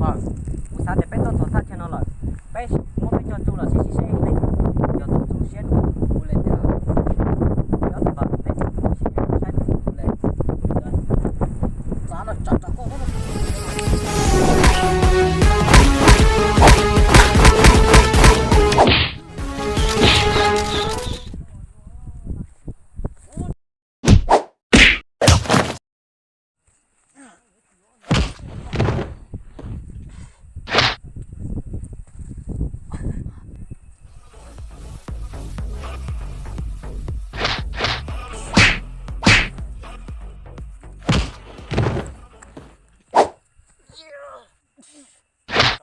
Kuv xav tias peb tuaj txog thaj chaw no lawm, peb muab peb cov txuj los sib sib seb leej twg yog tus zoo siab dua. Kuv li tias, ob tug npawg, nej sib saib. Txav no tsam tsam koj.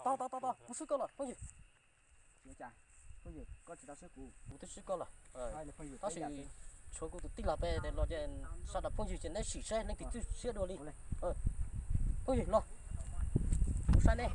Tau, tau, tau, tau, kuv swb koj lawm phooj ywg. Ua cas, phooj ywg, koj tsis tau swb kuv? Kuv twb swb koj lawm. Tab sis tshuav kuv tus tij laug peb los ces sawv daws phooj ywg ces neb sim saib leej twg txuj siab dua li. Phooj ywg los, kuv saib nej.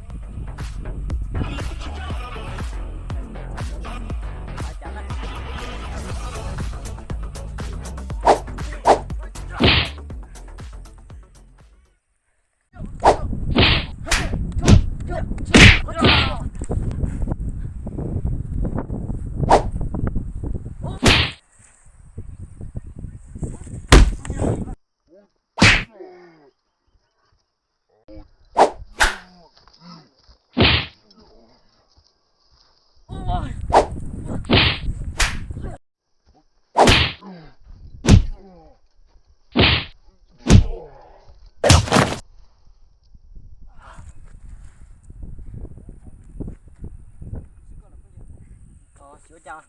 Tsis ua cas,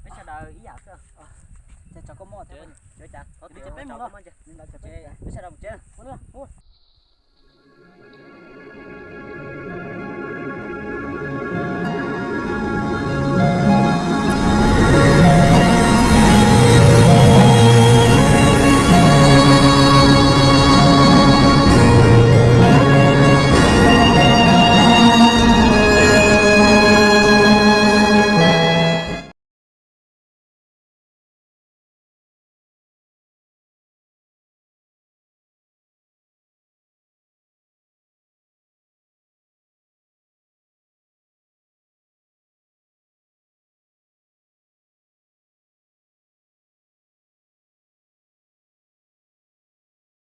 peb sawv daws ib yam xwb. Tsis ua cas, peb mus no. Peb sawv daws mus tsev.